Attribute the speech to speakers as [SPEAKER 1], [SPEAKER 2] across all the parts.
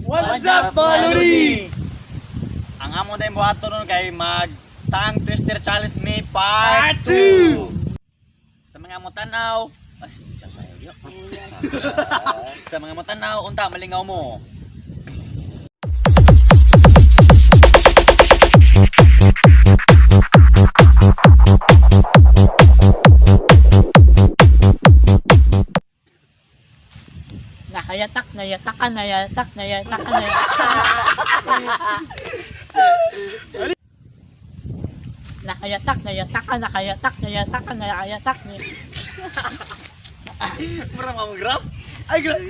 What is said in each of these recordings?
[SPEAKER 1] What's up, mga Lodi?
[SPEAKER 2] Ang among tayong buhaton nun kay mag Tongue Twister Challenge me part
[SPEAKER 1] Part 2!
[SPEAKER 2] 2. Sa mga mutanaw, ay, sasayo. Sa mga mutanaw, unta malingaw mo.
[SPEAKER 3] Nakayatak, nayatakan, nayatak, nayatakan, nayatak. Nakayatak, nayatakan, nakayatak, nayatakan, nakayatak,
[SPEAKER 2] Mura mga mag-rap.
[SPEAKER 1] Ay, grabe!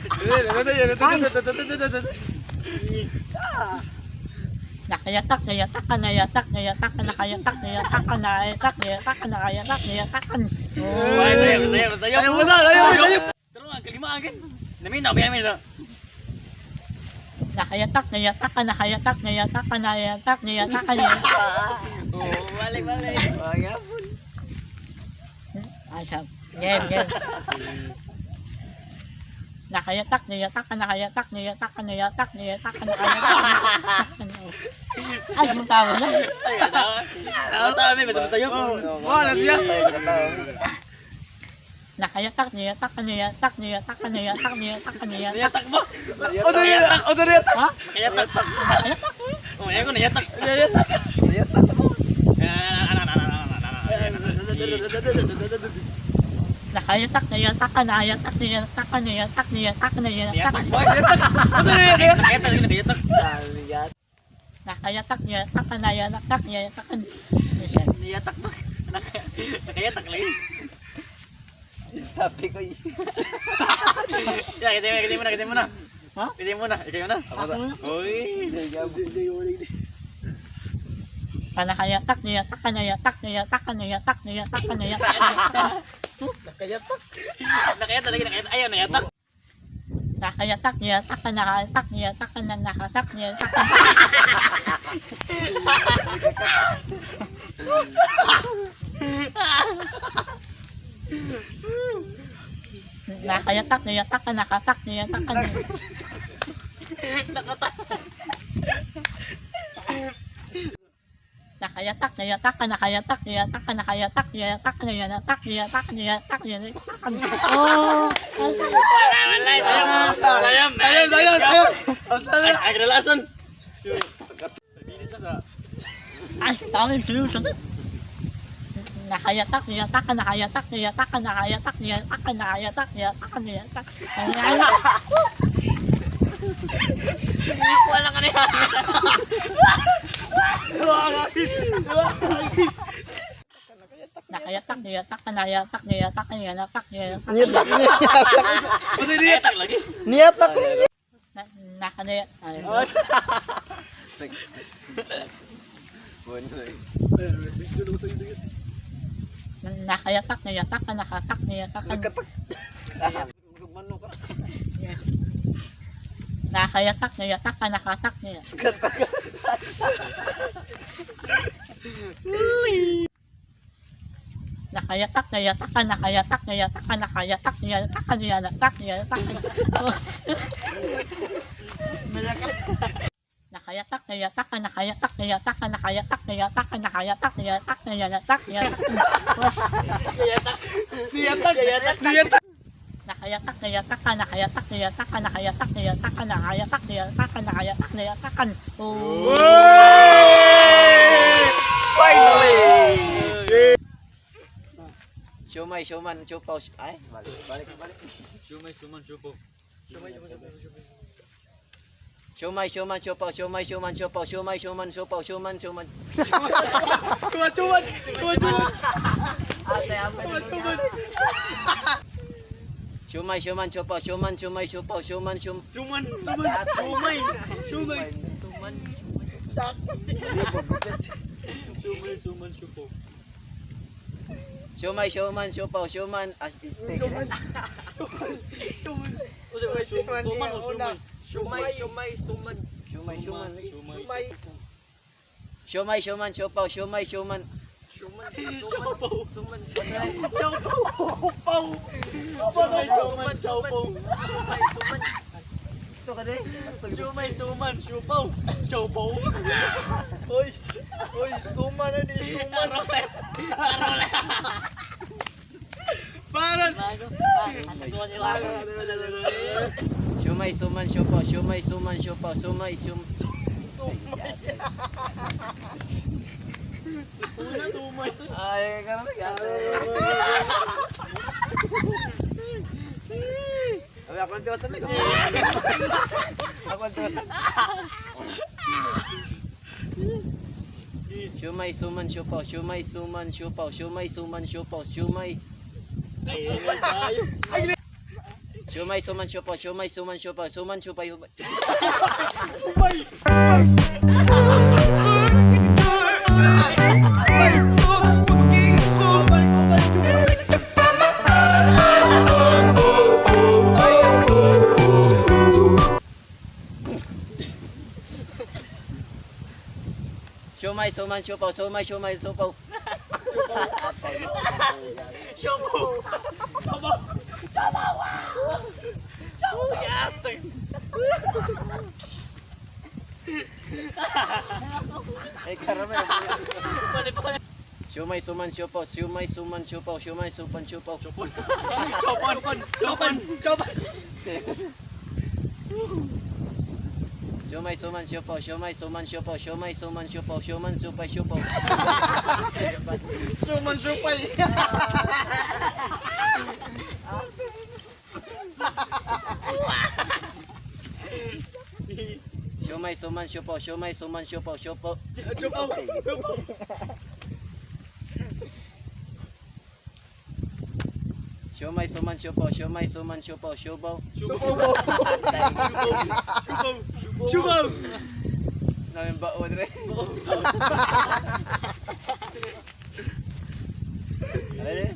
[SPEAKER 3] Nakayatak, nayatakan, nayatak, nayatakan, nakayatak, nayatakan, nakayatak, nayatakan, nakayatak, nayatakan.
[SPEAKER 2] Ay, sayo, sayo, sayo.
[SPEAKER 1] Ayaw mo na, ayaw mo, ayaw.
[SPEAKER 2] Pero ang kalima agad. Naminaw, may amin.
[SPEAKER 3] Nakayatak, nayatakan, nakayatak, nayatakan, nayatak, nayatakan, nayatakan.
[SPEAKER 2] Oh, balik, balik.
[SPEAKER 3] Asa, game, game. Nakayatak, nayatakan, nakayatak, nayatakan, nayatak, nayatakan, nakayatak, nayatakan. Ay, ang tawa na.
[SPEAKER 2] Ay, tawa. Tawa, may basta sayo.
[SPEAKER 1] Wala siya.
[SPEAKER 3] Nakayatak, nayatakan, nayatak, nayatakan, nayatak, nayatakan, nayatak.
[SPEAKER 2] Nayatak mo.
[SPEAKER 1] Odoriyatak, odoriyatak.
[SPEAKER 3] Ha?
[SPEAKER 2] Nakayatak.
[SPEAKER 3] Nakayatak.
[SPEAKER 2] Oh, ayaw ko nayatak.
[SPEAKER 1] Nayatak.
[SPEAKER 3] Nakayatak, nayatakan, nakayatak, nayatakan, nayatak, nayatakan, nayatak.
[SPEAKER 2] Nayatak boy. Nayatak. Nakayatak, nakayatak.
[SPEAKER 3] Nakayatak, nayatakan, nayatak, nayatakan.
[SPEAKER 2] Nayatak ba? Nakayatak lagi.
[SPEAKER 4] Sabi ko
[SPEAKER 2] Ya, kasi mo, kasi mo na, kasi mo na.
[SPEAKER 3] Ha?
[SPEAKER 2] Kasi mo na, ikaw na.
[SPEAKER 3] Ako na.
[SPEAKER 2] Uy.
[SPEAKER 3] Nakayatak, nayatakan, nayatak, nayatakan, nayatak, nayatakan, nayatakan.
[SPEAKER 2] Nakayatak lagi, nakayatak. Ayaw, nayatak.
[SPEAKER 3] Nakayatak, nayatakan, nakayatak, nayatakan, nakatak, nayatakan. Nakayatak, nayatakan, nakatak, nayatakan. Nakayatak, nayatakan, nakayatak, nayatakan, nakayatak, nayatakan, nayatakan, nayatakan, nayatakan, nayatakan. Oh,
[SPEAKER 2] Wala, wala. Sayang. Sayang.
[SPEAKER 1] Ayaw, ayaw, ayaw.
[SPEAKER 2] Ay, kadalasan. Bilis na sa...
[SPEAKER 3] Ay, tama yung solution. Nakayatak, nayatakan, nakayatak, nayatakan, nakayatak, nayatakan, nakayatak, nayatakan, nayatakan.
[SPEAKER 2] Wala ka na yan.
[SPEAKER 3] Nakayatak, nayatakan, nakayatak, nayatakan, nayatakan, nayatakan.
[SPEAKER 4] Niyatak, niyatak.
[SPEAKER 2] Nakayatak lagi.
[SPEAKER 4] Niyatak ko.
[SPEAKER 3] Nakanaya. Ay, nakayatak, nayatakan, nakatak, nayatakan. Nakayatak, nayatakan, nakatak, nayatakan. Nakayatak, nayatakan, nakayatak, nayatakan, nakayatak, nayatakan, nayatakan, nayatakan. Nakayatak, nayatakan, nakayatak, nayatakan, nakayatak, nayatakan, nakayatak, nayatakan, nayatakan, nayatakan.
[SPEAKER 2] Nayatak.
[SPEAKER 1] Niyatak.
[SPEAKER 2] Nayatak.
[SPEAKER 1] Niyatak.
[SPEAKER 3] Nakayatak, nayatakan, nakayatak, nayatakan, nakayatak, nayatakan, nakayatak, nayatakan, nakayatak, nayatakan. Oh.
[SPEAKER 4] Finally! Siomay, sioman, siopaw. Ay, balik, balik, balik.
[SPEAKER 2] Sumay, suman, supo.
[SPEAKER 4] Siomay, sioman, siopaw, siomay, sioman, siopaw, siomay, sioman, siopaw, sioman, sioman.
[SPEAKER 1] Chuman, chuman. Chuman, chuman. Chuman, chuman.
[SPEAKER 4] Siomay, sioman, siopaw, sioman, siomay, siopaw, sioman, siom.
[SPEAKER 1] Chuman, chuman. Chumay. Chumay.
[SPEAKER 2] Sumay, suman, supo.
[SPEAKER 4] Siomay, sioman, siopaw, sioman, as steak.
[SPEAKER 2] Suman o sumay?
[SPEAKER 4] Siomay, siomay, suman. Siomay, sioman.
[SPEAKER 2] Sumay.
[SPEAKER 4] Siomay, sioman, siopaw, siomay, sioman.
[SPEAKER 2] Suman. Suman. Suman.
[SPEAKER 1] Paw.
[SPEAKER 2] Sumay, suman, supo. Sumay, suman.
[SPEAKER 4] Sakto ka din.
[SPEAKER 3] Siomay, suman, siupaw. Siopaw.
[SPEAKER 1] Oy! Oy! Suma na ni suma! Parang!
[SPEAKER 4] Siomay, suman, siopaw, siomay, suman, siopaw, sumay, sium...
[SPEAKER 3] Sumay.
[SPEAKER 4] Ay, karon na. Abi, ako ang tiwasan na. Ako ang tiwasan. Siomay, suman, siopaw, siomay, suman, siopaw, siomay, suman, siopaw, siomay. Siomay, suman, siopaw, siomay, suman, siopaw, suman, siopay, siopay. Siomay, suman, siopaw, siomay, siomay, siopaw.
[SPEAKER 3] Siopaw.
[SPEAKER 4] Ay, karamay. Siomay, suman, siopaw, siomay, suman, siopaw, siomay, supan, siopaw.
[SPEAKER 3] Chopon. Chopon. Chopon.
[SPEAKER 4] Siomay, suman, siopaw, siomay, suman, siopaw, siomay, suman, siopaw, sioman, supay, siopaw.
[SPEAKER 1] Suman supay!
[SPEAKER 4] Siomay, suman, siopaw, siomay, suman, siopaw, siopaw.
[SPEAKER 1] Siopaw! Siopaw!
[SPEAKER 4] Siomay, suman, siopaw, siomay, suman, siopaw, siopaw.
[SPEAKER 1] Siopaw! Siopaw!
[SPEAKER 4] Namin ba o dre? Alay.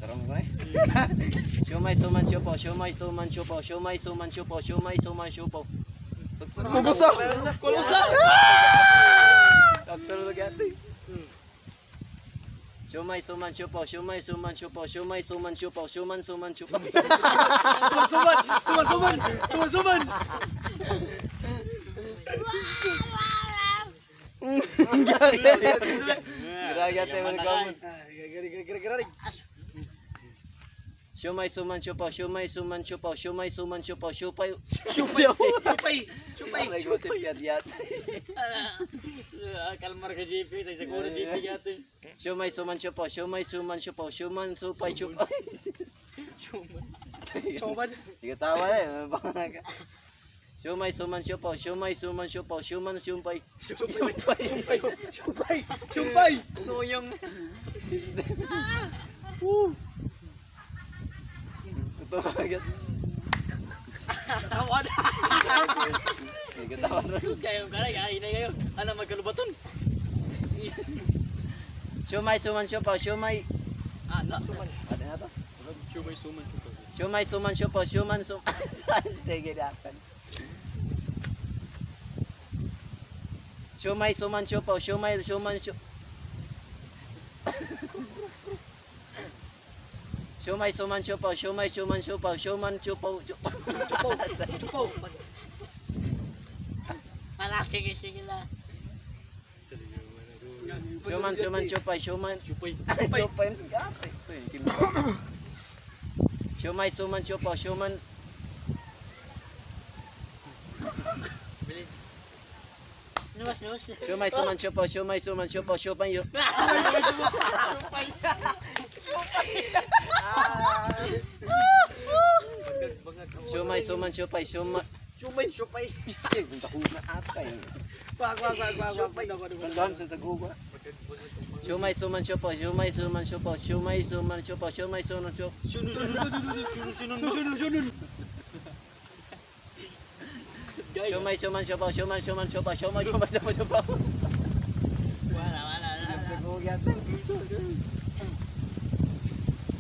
[SPEAKER 4] Tara mo ba eh? Siomay, suman, siopaw, siomay, suman, siopaw, siomay, suman, siopaw, siomay, suman, siopaw.
[SPEAKER 1] Kulusa! Kulusa!
[SPEAKER 4] Doctor lo gati. Siomay, suman, siopaw, siomay, suman, siopaw, siomay, suman, siopaw, sioman, suman, siopaw.
[SPEAKER 1] Suman! Suman! Suman! Suman! Suman!
[SPEAKER 4] Grabe mo kamon. Siomay, suman, siopaw, siomay, suman, siopaw, siomay, suman, siopaw, siopay.
[SPEAKER 1] Supay! Supay!
[SPEAKER 4] Ay, ko yat.
[SPEAKER 2] Kalmar ka GP, sa siguro GP yata.
[SPEAKER 4] Siomay, suman, siopaw, siomay, suman, siopaw, sioman, supay, siopaw.
[SPEAKER 1] Suman!
[SPEAKER 4] Sige, tawa na eh. Siomay, suman, siopaw, siomay, suman, siopaw, sioman, siumpay.
[SPEAKER 1] Supay! Supay! Supay! Supay!
[SPEAKER 3] Nuyong.
[SPEAKER 4] Ito agad.
[SPEAKER 1] Tawa na!
[SPEAKER 4] Sige, tawa na.
[SPEAKER 2] Sus kayo karay, ay na kayo. Ano magkalubaton?
[SPEAKER 4] Siomay, suman, siopaw, siomay.
[SPEAKER 2] Ano?
[SPEAKER 4] Ano na to?
[SPEAKER 1] Siomay, suman, siopaw.
[SPEAKER 4] Siomay, suman, siopaw, sioman, sum... Sige, dapat. Siomay, suman, siopaw, siomay, suman, sio... Siomay, suman, siopaw, siomay, suman, siopaw, sioman, siopaw,
[SPEAKER 1] Siopaw! Siopaw!
[SPEAKER 3] Wala, sige, sige na.
[SPEAKER 4] Sioman, sioman, siopay, sioman.
[SPEAKER 1] Supay!
[SPEAKER 4] Siopay na sige ate. Siomay, suman, siopaw, sioman.
[SPEAKER 3] Luwas, luwas.
[SPEAKER 4] Siomay, suman, siopaw, siomay, suman, siopaw, siopay, yo. Siomay, suman, siopay, siomay.
[SPEAKER 1] Siomay! Siopay!
[SPEAKER 4] Piste, kung takuga ate.
[SPEAKER 1] Wag, wag, wag, wag, wag, wag, wag, wag.
[SPEAKER 4] Tandaan sa taguga. Siomay, suman, siopaw, siomay, suman, siopaw, siomay, suman, siopaw, siomay, suman, siopaw.
[SPEAKER 1] Sunod, sunod, sunod, sunod, sunod.
[SPEAKER 4] Siomay, suman, siopaw, siomay, suman, siopaw, siomay, siomay, siomay, siopaw.
[SPEAKER 3] Wala, wala, wala.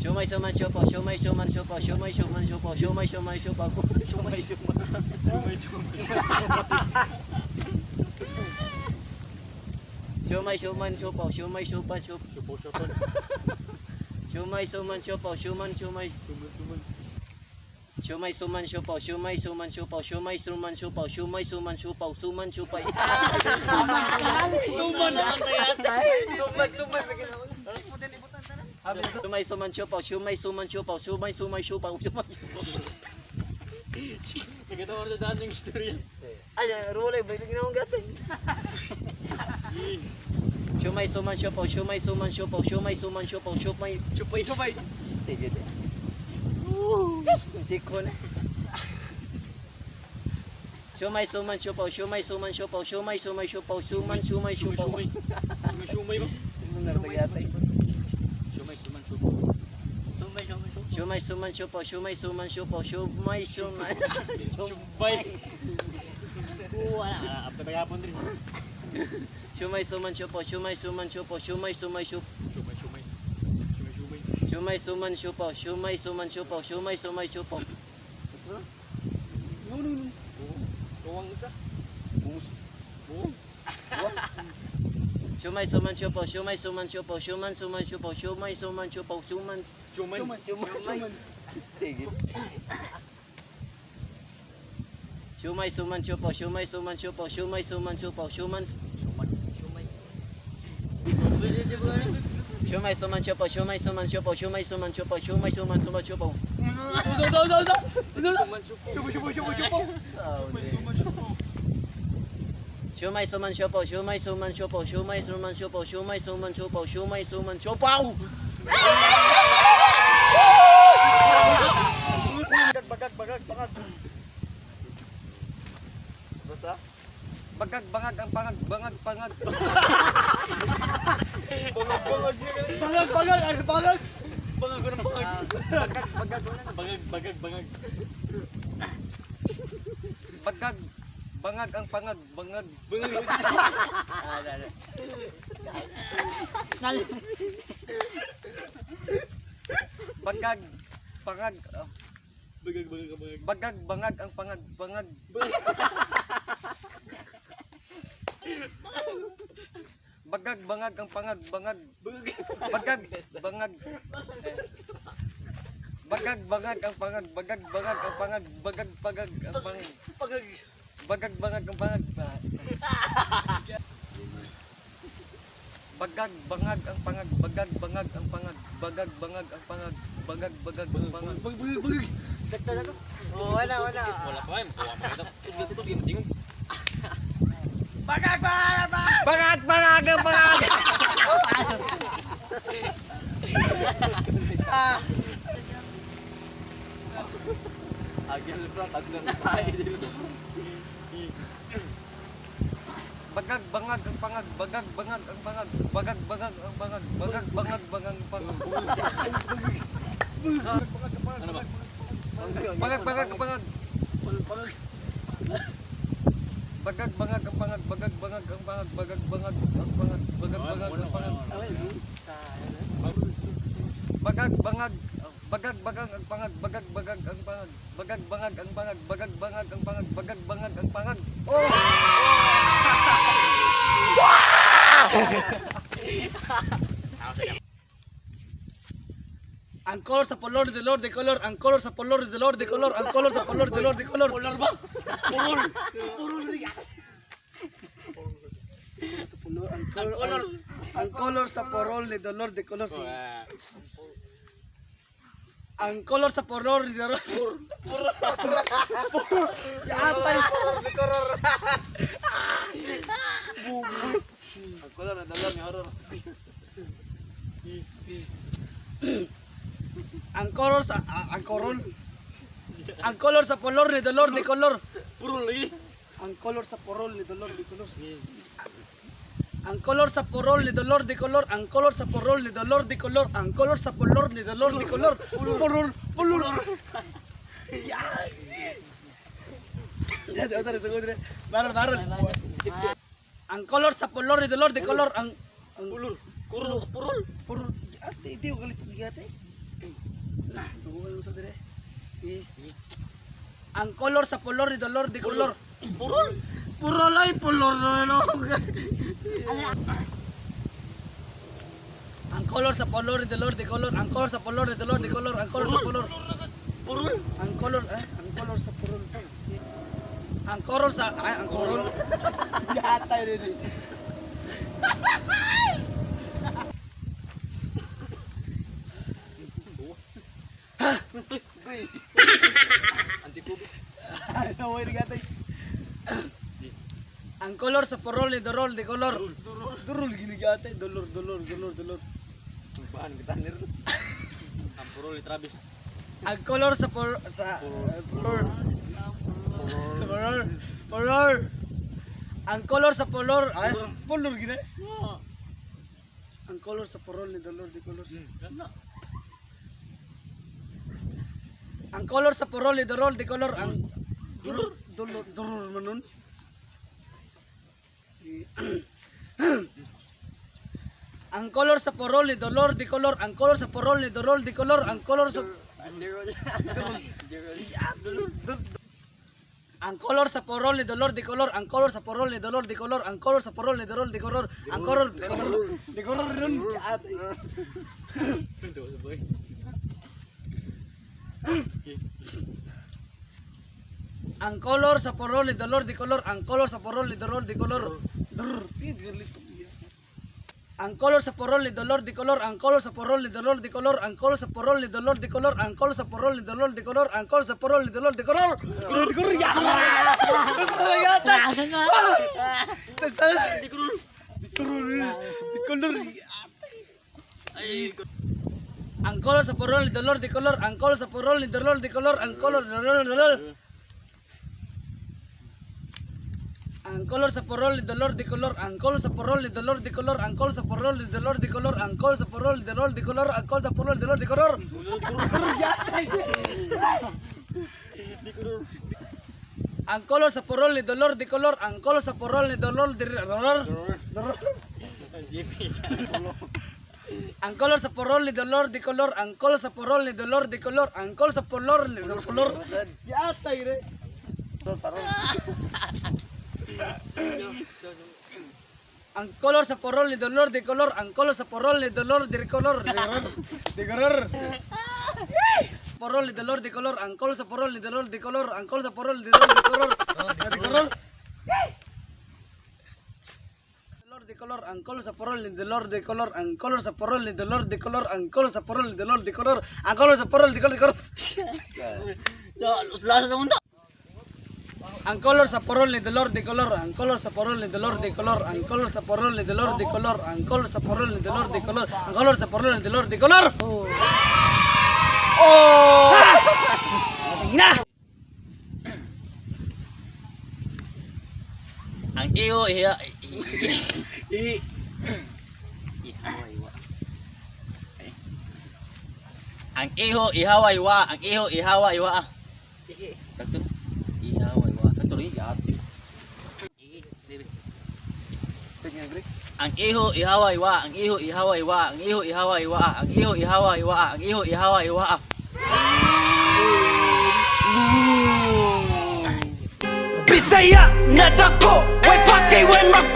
[SPEAKER 4] Siomay, suman, siopaw, siomay, suman, siopaw, siomay, suman, siopaw, siomay, siomay, siopaw, siomay, siomay. Siomay, suman, siopaw, siomay, supan, siop.
[SPEAKER 1] Siopaw, siopaw.
[SPEAKER 4] Siomay, suman, siopaw, sioman, siomay.
[SPEAKER 1] Suman, suman.
[SPEAKER 4] Siomay suman siopaw, siomay suman siopaw, siomay suman siopaw, siomay suman siopaw, suman siopay.
[SPEAKER 2] Suman naman tayo ate.
[SPEAKER 1] Suman, suman. Ibutan, ibutan, tanan.
[SPEAKER 4] Siomay suman siopaw, siomay suman siopaw, siomay sumay siopaw, siomay siopaw.
[SPEAKER 2] Nagkatawa sa daan yung istorya.
[SPEAKER 1] Ay, rulay, ba yung ginawang gatay?
[SPEAKER 4] Siomay suman siopaw, siomay suman siopaw, siomay suman siopaw, siomay
[SPEAKER 1] Chupay, chupay.
[SPEAKER 4] Tigil. Siko na. Siomay suman siopaw, siomay suman siopaw, siomay sumay siopaw, suman sumay siopaw.
[SPEAKER 2] Sumay, sumay ba? Sumay, suman, suman.
[SPEAKER 3] Sumay, sumay, sumay.
[SPEAKER 4] Siomay suman siopaw, siomay suman siopaw, siomay suman.
[SPEAKER 2] Sumbay. Wala, patagapon rin.
[SPEAKER 4] Siomay suman siopaw, siomay suman siopaw, siomay sumay siopaw.
[SPEAKER 2] Sumay, sumay. Sumay, sumay.
[SPEAKER 4] Siomay suman siopaw, siomay suman siopaw, siomay sumay siopaw.
[SPEAKER 1] No, no, no. Tuwang isa.
[SPEAKER 2] Buong.
[SPEAKER 4] Siomay suman siopaw, siomay suman siopaw, siomay suman siopaw, siomay suman siopaw, siomay
[SPEAKER 2] Sumay.
[SPEAKER 4] siomay. Tigil. Siomay suman siopaw, siomay suman siopaw, siomay suman siopaw, siomay
[SPEAKER 2] Suman.
[SPEAKER 3] Sumay.
[SPEAKER 4] siomay suman siopaw, siomay suman siopaw, siomay suman siopaw, siomay suman suman siopaw.
[SPEAKER 2] Suman, supaw.
[SPEAKER 1] Chupa, chupa, chupa, chupa.
[SPEAKER 4] Siomay suman siopaw, siomay suman siopaw, siomay suman siopaw, siomay suman siopaw, siomay suman siopaw.
[SPEAKER 1] Bagag, bagag, bagag, bagag. Basta?
[SPEAKER 4] Bagag bangag ang pangag bangag pangag.
[SPEAKER 1] Bangag, bangag. Bangag, bangag, ano bangag?
[SPEAKER 2] Bangag ko ng bangag.
[SPEAKER 4] Bagag bagag wala na.
[SPEAKER 2] Bangag, bagag, bangag.
[SPEAKER 4] Bagag bangag ang pangag bangag.
[SPEAKER 2] Bangag.
[SPEAKER 4] Ah, da, da.
[SPEAKER 3] Nal-
[SPEAKER 4] Bagag pangag ah,
[SPEAKER 2] Bagag, bagag, bagag.
[SPEAKER 4] bagag bangag ang pangag bangag. Bagag bangag ang pangag bangag. Bagag bangag. Eh. Bagag bangag ang pangag bagag bangag ang pangag bagag pagag ang pangag.
[SPEAKER 1] Bagag.
[SPEAKER 4] Bagag bangag ang pangag. Bagag bangag ang pangag bagag bangag ang pangag bagag bangag ang pangag bagag bagag ang pangag.
[SPEAKER 1] Bagag, bagag, bagag. Sakto na to. Oh, wala, wala.
[SPEAKER 2] Wala pa eh, makuha mo ito. Isgat ito, sige, matingog.
[SPEAKER 1] Bagag, bagag, bagag.
[SPEAKER 4] Bagag bangag ang pangag.
[SPEAKER 2] Agil bro, taglang tayo dito.
[SPEAKER 4] Bagag bangag ang pangag bagag bangag ang pangag bagag bangag ang pangag bagag bangag bangag ang pangag.
[SPEAKER 2] Ano ba?
[SPEAKER 4] Bagag bangag ang pangag.
[SPEAKER 1] Bagag.
[SPEAKER 4] Bagag bangag ang pangag bagag bangag ang pangag bagag bangag ang pangag bagag bangag ang pangag. Bagag bangag bagag bagang ang pangag bagag bagag ang pangag bagag bangag ang pangag bagag bangag ang pangag bagag bangag ang pangag. Oh!
[SPEAKER 1] Ang color sa color de lord de color, ang color sa color de lord de color, ang color sa color de lord de color.
[SPEAKER 2] Polar ba?
[SPEAKER 1] Purol. Purol niya. Sa pulor, ang color, ang color sa porol ni dolor de color. Ang color sa porol ni dolor. Purol. Purol. Yatay. Porol de color.
[SPEAKER 2] Ang color na dala, may horror.
[SPEAKER 1] Ang color sa ang color. Ang color sa polor ni dolor de color.
[SPEAKER 2] Puro lagi.
[SPEAKER 1] Ang color sa porol ni dolor de color. Ang color sa porol ni dolor de color, ang color sa porol ni dolor de color, ang color sa polor ni dolor de color. Porol, polor. Ya. Ya, otra vez, otra vez. Barrel, barrel. Ang color sa polor ni dolor de color, ang
[SPEAKER 2] Pulur. Kurul, purul.
[SPEAKER 1] porol. Ate, ite ko galit ate. Nah, dugungan mo sa dire. Eh. Ang color sa polor ni dolor de color.
[SPEAKER 2] Purul.
[SPEAKER 1] Purol ay polor no no. Ang color sa polor de dolor de color, ang color sa polor de dolor de color, ang color sa polor.
[SPEAKER 2] Purol.
[SPEAKER 1] Ang color eh, ang color sa purol. Ang color sa ay, ang color. Yata rin eh.
[SPEAKER 4] Anti-COVID.
[SPEAKER 1] Ano mo gatay? Ang color sa porol ni dorol di color. Durol gini gatay, dolor dolor dolor dolor.
[SPEAKER 4] Paan kita nir.
[SPEAKER 2] Ang purol ni Travis.
[SPEAKER 1] Ang color sa por sa porol. Porol. Porol. Ang color sa polor, ay, polor gini. Ang color sa porol ni dolor di color.
[SPEAKER 2] Ganda.
[SPEAKER 1] Ang color sa porol ni dorol di color ang dolor dolor dolor man nun. Ang color sa porol ni dolor di color, ang color sa porol ni dorol di color, ang color sa ang color sa porol ni dolor di color, ang color sa porol ni dolor di color, ang color sa porol ni dorol di color, ang color di color di color nun. Ate. Ang color sa porol ni dolor di color, ang color sa porol ni dolor di color. Drr. Ang color sa porol ni dolor di color, ang color sa porol ni dolor di color, ang color sa porol ni dolor di color, ang color sa porol ni dolor di color, ang color sa porol ni dolor di color. Color di color. Ya. Yata.
[SPEAKER 3] Asa na?
[SPEAKER 1] Di color. Di color. Di color.
[SPEAKER 2] Ay,
[SPEAKER 1] Ang color sa porol ni dolor di color, ang color sa porol ni dolor di color, ang color dolor dolor. Ang color sa porol ni dolor di color, ang color sa porol ni dolor di color, ang color sa porol ni dolor di color, ang color sa porol ni dolor di color, ang color sa porol ni dolor di color. Ang color sa porol ni dolor di color, ang color sa porol ni dolor di dolor. Dolor. Ang color sa porol ni dolor di color, ang color sa porol ni dolor di color, ang color sa polor ni dolor. Yatay re. Ang color sa porol ni dolor di color, ang color sa porol ni dolor di color, di color, di color. Porol ni dolor di color, ang color sa porol ni dolor di color, ang color sa porol ni dolor di color, di color. Dolor di color, ang color sa porol ni dolor di color, ang color sa porol ni dolor di color, ang color sa porol ni dolor di color, ang color sa porol di color di color.
[SPEAKER 3] So, lasa na mundo.
[SPEAKER 1] Ang color sa porol ni dolor di color, ang color sa porol ni dolor di color, ang color sa porol ni dolor di color, ang color sa porol ni dolor di color, ang color sa porol ni dolor di color. Oh! Na!
[SPEAKER 2] Ang iyo iha
[SPEAKER 1] I
[SPEAKER 2] ihawa iwa. Ang iho ihawa iwa, ang iho ihawa iwa. Sakto. Ihawa iwa. Sakto rin ate. Ang iho ihawa iwa, ang iho ihawa iwa, ang iho ihawa iwa, ang iho ihawa iwa, ang iho ihawa iwa.
[SPEAKER 5] Bisaya na dako, way pati way.